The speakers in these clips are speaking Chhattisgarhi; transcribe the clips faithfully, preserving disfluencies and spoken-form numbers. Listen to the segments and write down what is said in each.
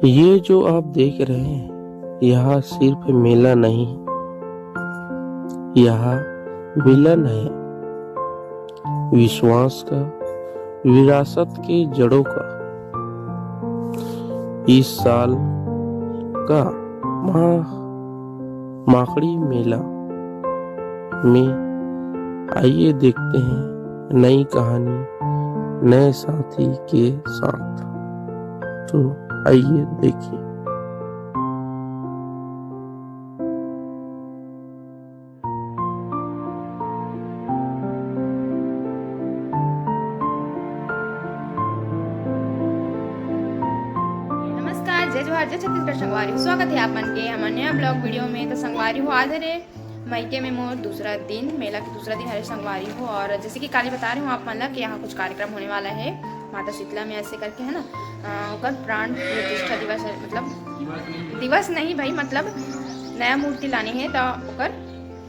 ये जो आप देख रहे हैं, यह सिर्फ मेला नहीं, यह मिलन है, विश्वास का, विरासत के जड़ों का। इस साल का माह माखड़ी मेला में आइए देखते हैं नई कहानी नए साथी के साथ। तो आइए देखिए। नमस्कार, जय जोहार, जय छत्तीसगढ़ संगवारी हो। स्वागत है आप मन के हमर नया ब्लॉग वीडियो में। तो संगवारी हो, आधे रे मइके में मोर दूसरा दिन, मेला के दूसरा दिन हरे संगवारी हो। और जैसे कि काली बता रही हूँ आप मन ला कि यहाँ कुछ कार्यक्रम होने वाला है माता शीतला में, ऐसे करके, है ना। अ, ओकर प्राण प्रतिष्ठा दिवस है, मतलब दिवस नहीं भाई, मतलब नया मूर्ति लानी है तो ओकर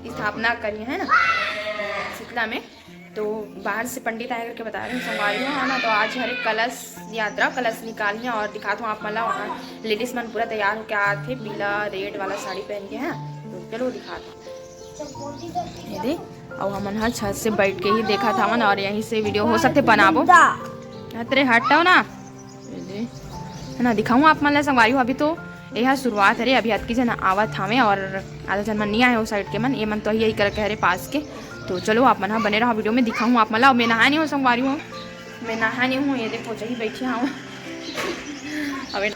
स्थापना करिए, है ना, शीतला में। तो बाहर से पंडित आए करके बता रहे हैं संगवारी हो, है ना। तो आज हरे कलश यात्रा, कलश निकालिए और दिखात हूँ आप मन ला। वहाँ लेडीज मन पूरा तैयार होके आत हे, पीला रेड वाला साड़ी पहन के, है। तो चलो दिखात हूँ। ये दे, अउ हमन ह छत से बैठ के ही देखत हवन और यहीं से वीडियो हो सकथे बनाबो। अतरे हटो ना। ये दे, है ना, दिखाऊँ आप मन ला संगवारी हो। अभी तो ये ह शुरुआत हरे, अभी अतकी झन आवत हावे और आधा झन मन नहीं आए हो साइड के मन, ये मन तो यही करके हरे पास के। तो चलो आप मन ह बने रहो वीडियो में, दिखाऊँ आप मन ला। मैं नहाए नहीं हो संगवारी हो, मैं नहाए नहीं हूँ। ये देखो, जही बैठी हूँ। अबे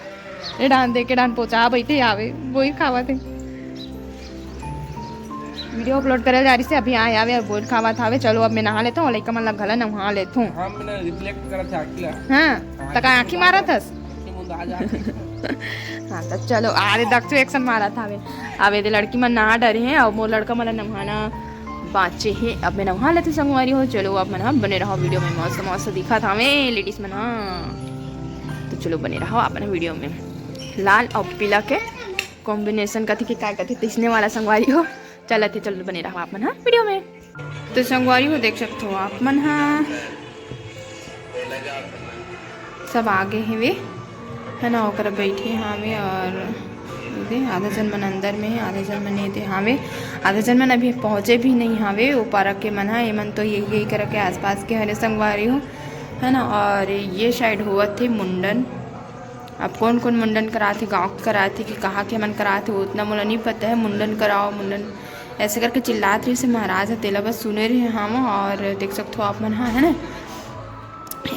ए डान दे के डान पोचा बैठे हावे, बोइर खावत हे। वीडियो अपलोड करे जा रही से अभी आए हावे, बोइर खावत हावे। चलो अब मैं नहा लेता हूँ, लइका मन ला घला नहा लेता हूँ। हाँ, मैंने रिफ्लेक्ट करत हे आँखी ला। हाँ, हाँ, त का आँखी मारत हस? आँखी मुंदा आ जात हे। हाँ, तो चलो, अरे दक्षु एक्शन मारत हावे। अब ये लड़की मन नहा डरे हैं और मोर लड़का मन ला नहाना बाँचे हे। अब मैं नहा लेती संगवारी हो। चलो आप मन ह बने रहो वीडियो में, मस्त मस्त दिखत हावे लेडीज मन ह। तो चलो बने रहो आप मन वीडियो में। लाल और पीला के कॉम्बिनेशन कथी के काय कथी तइसने वाला संगवारी हो। चलत हे, चलो बने रहो आप मन ह वीडियो में। तो संगवारी हो देख सकते हो आप मन ह सब आगे हेवे, है ना, ओकरा बैठे हावे और एदे आधा जन मन अंदर में हे, आधा जन मन एदे हावे, आधा जन मन अभी पहुँचे भी नहीं हावे। ओ पारा के मन ह, एमन तो यही यही करा के आसपास के हरे संगवारी हो, है ना। और ये साइड होवत हे मुंडन। अब कौन कौन मुंडन करात हे, गाँव के करात हे कि कहाँ के मन करात हे, उतना मोला नहीं पता है। मुंडन कराओ, मुंडन ऐसे करके चिल्लात रहिस हे महाराज ह, तेला बस सुने रहे हम। और देख सकथो आप मन ह, है ना,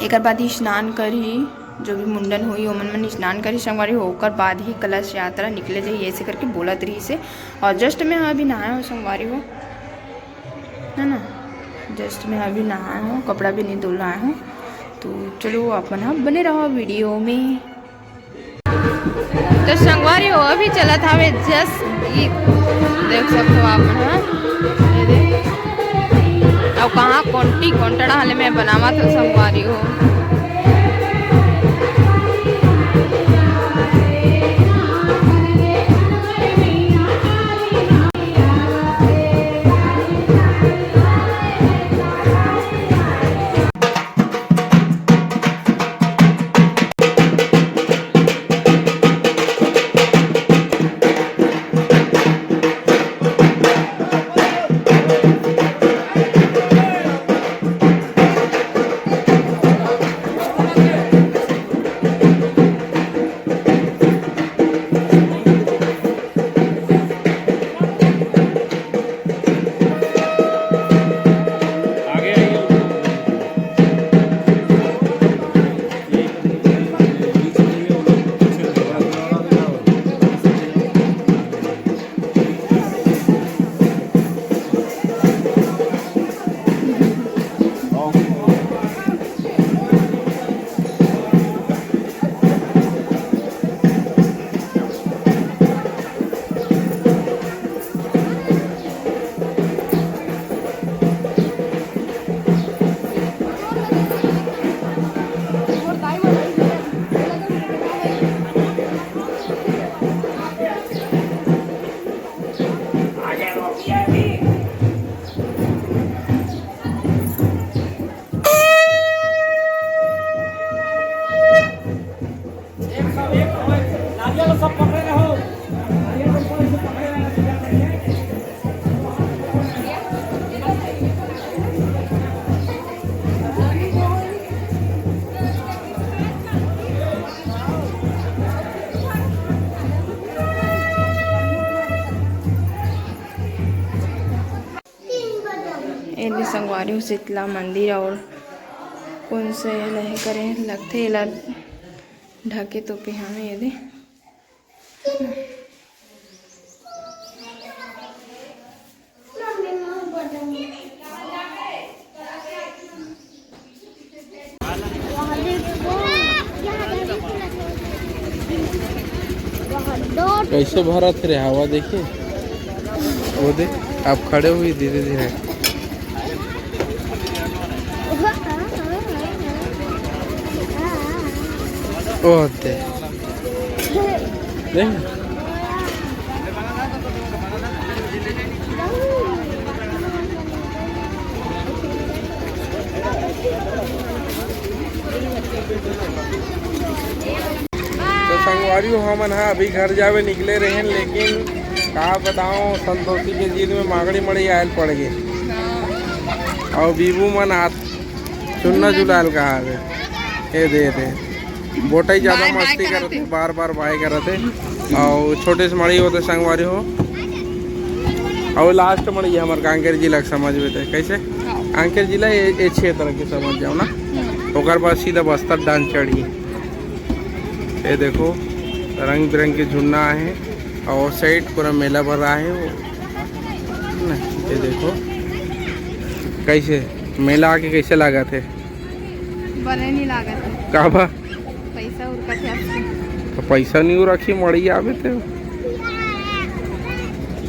एकर बाद ही स्नान करही, जो भी मुंडन होही ओमन मन स्नान करही संगवारी हो, ओकर बाद ही कलश यात्रा निकले जाही, ऐसे करके बोलत रहिस हे। और जस्ट मैं अभी नहाए हो संगवारी हो, है ना, जस्ट मैं अभी नहाए हो, कपड़ा भी नहीं धुलाए हो। तो चलो आप मन ह बने रहो वीडियो में। तो संगवारी हो अभी चलत हावे जस गीत, देख सकथो आप मन ह। ये दे। अउ कहाँ कोंटी कोंटड़ा हले मैं बनावत हो संगवारी हो। एदे संगवारी हो शीतला मंदिर और कौन से लहे करे लगथे, एला ढके तोपे हवे एदे। कैसे भरत रे हवा, देखिए वो देख, आप खड़े हुए धीरे धीरे। ओ दे। देख। तो संगवारी हो, हमन ह अभी घर जावे निकले रहेन, लेकिन का बताओ, संतोषी के जीव में मांगड़ी मड़ी आयल पड़ गे। और बीबू मन आत चुन्ना झुलाल कहा रे। ए दे दे। बोटई ज्यादा बाय, बाय मस्ती करत करत हे, हे। बार बार बाय करत हे। और छोटे से मड़ी होते संगवारी हो। और लास्ट मड़ी हमर कांकेर जिला के समझ में थे। कैसे? हाँ। कांकेर जिला ये, ये छह तरह के समझ जाओ ना। हम्म। ओकर बाद सीधा बस्तर डांड चढ़ी। ये देखो, रंग बिरंग के झुन्ना आहे और साइड पूरा मेला भरा है वो। ना, ये देखो कैसे मेला आके कैसे लागत है। बने नहीं लागत है। का बा? पैसा उरकत है आपसे। तो पैसा नहीं रखी, मड़ी आवे ते।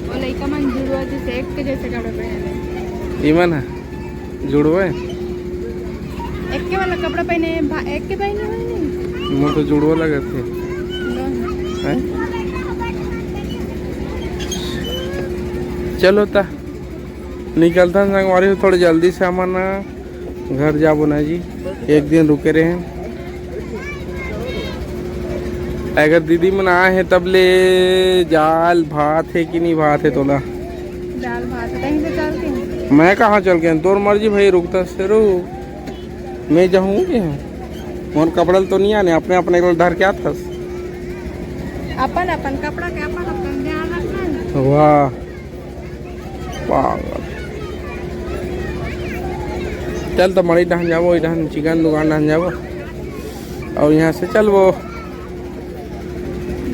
वो लइका मन जुड़वा जैसे एक के जैसे कपड़े पहने। इमन है जुड़वे। एक के वाला कपड़ा पहने, भा-, एक के पहने हुए नहीं। मोर तो जुड़वा लगत है। नो। हैं? चलो ता निकलता संगवारी हो, थोड़ी जल्दी से हमन घर जाबो ना जी, एक दिन रुके रहे। अगर दीदी मन आए हैं तब ले जाल भात है कि नहीं भात है तोला? जाल भात है, कहीं से चल के। मैं कहाँ चल के? तोर मर्जी भाई, रुकता से रुक, मैं जाऊँ के। मोर कपड़ा तो नहीं आने, अपने अपने को धर के आथस। अपन अपन कपड़ा के अपन अपन ध्यान रखना है। वाह। पागल। चल तो मड़ी डहन जाबो, ओई डहन चिकन दुकान डहन जाबो। और यहाँ से चलबो।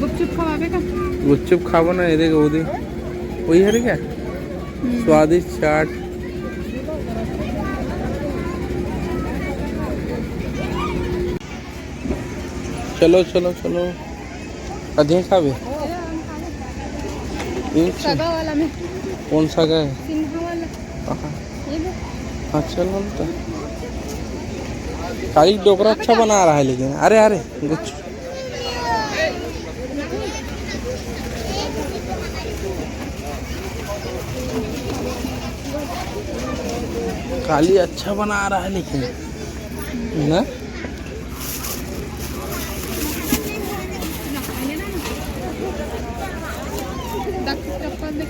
गुपचुप खवाबे का? गुपचुप खाबो ना, ये देखो, वो दे। वही है क्या? हम्म। स्वादिष्ट चाट। चलो, चलो, चलो। अधे खाबे? ये छे? सगा वाला में। कौन सगा है? सिन्हा वाला। कहाँ? ये लो। हाँ, चलो ना तो। काली डोकरा अच्छा बना रहा है लेकिन। अरे, अरे, गुच्छ। काली अच्छा बना रहा है लेकिन, ना?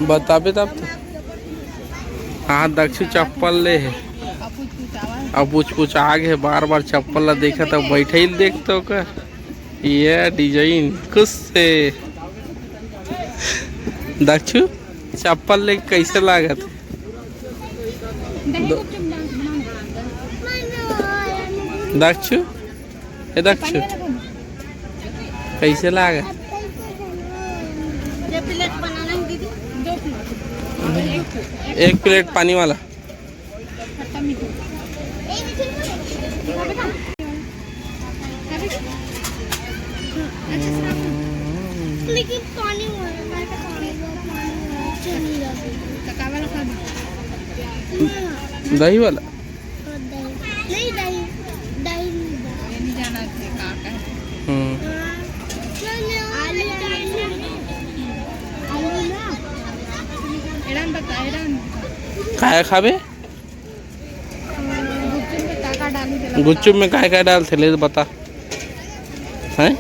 बताबे तब तो। हाँ, दक्षु चप्पल ले हे। अब पूछ पूछ आगे हे, बार बार चप्पल ला देखा तब बैठे ही देख तो का। ये डिजाइन खुश से। दक्षु, चप्पल ले कैसे लागत? दो- दक्षु, ए दक्षु, कैसे लागत? ये प्लेट बनाना है दीदी, दो प्लेट। एक प्लेट पानी वाला। खट्टा मीठा। लेकिन पानी वाला, मैं तो पानी वाला, पानी वाला, चीनी वाला। तो का वाला खाबे? दही वाला? और दही। नहीं, दही, दही नहीं बा। ये नहीं जाना थे, का का है? हम्म। हाँ। चल, ले, आलू, आलू। आलू ना। एड़ान बता, एड़ान। काय खाबे? गुपचुप में का का डाली थे? गुपचुप में काय काय डालथे, ले बता। हैं?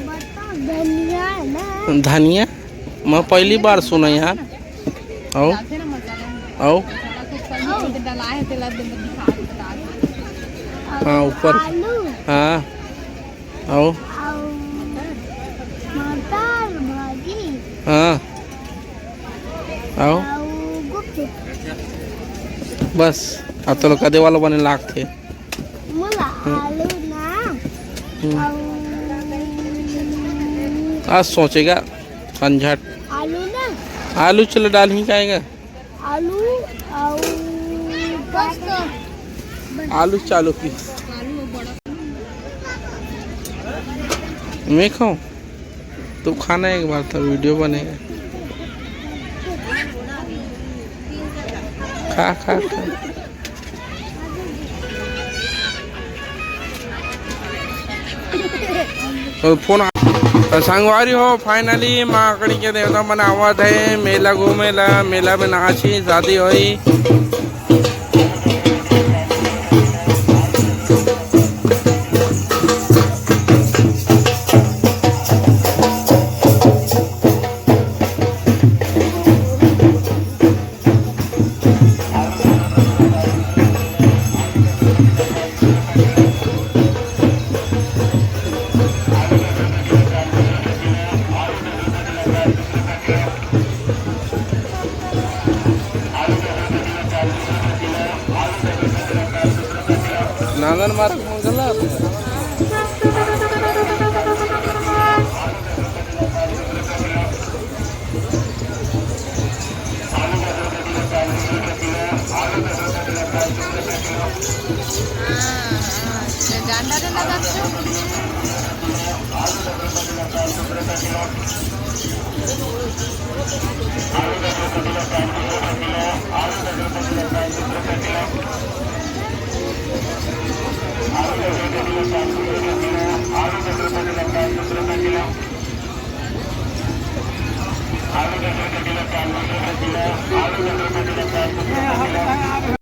बता, धनिया है ना? धनिया? मैं पहली बार सुना यार। आओ। आओ। मसाला कुछ कर दे, डलाए है, तेला दे, दिखा दे, बता दे। हाँ, ऊपर। आलू। हाँ। आओ। आओ। मटर भाजी। हाँ। आओ। आओ, गुपचुप। बस, अब तो लोग कदे वाला बने लागथे। मोला हम्म। आलू ना, हम्म। अउ आज सोचेगा झंझट। आलू ना। आलू चलो डाल ही जाएगा। आलू, अउ बस तो। आलू चालू की। मैं खाऊं? तू खाना एक बार तो वीडियो बनेगा। खा, खा, खा। तो फोन आ-, तो संगवारी हो, finally माँ अकड़ी के देवता मन आवत हे मेला घूमे ला। मेला में नाची शादी होई। नांदन मारक मंगला।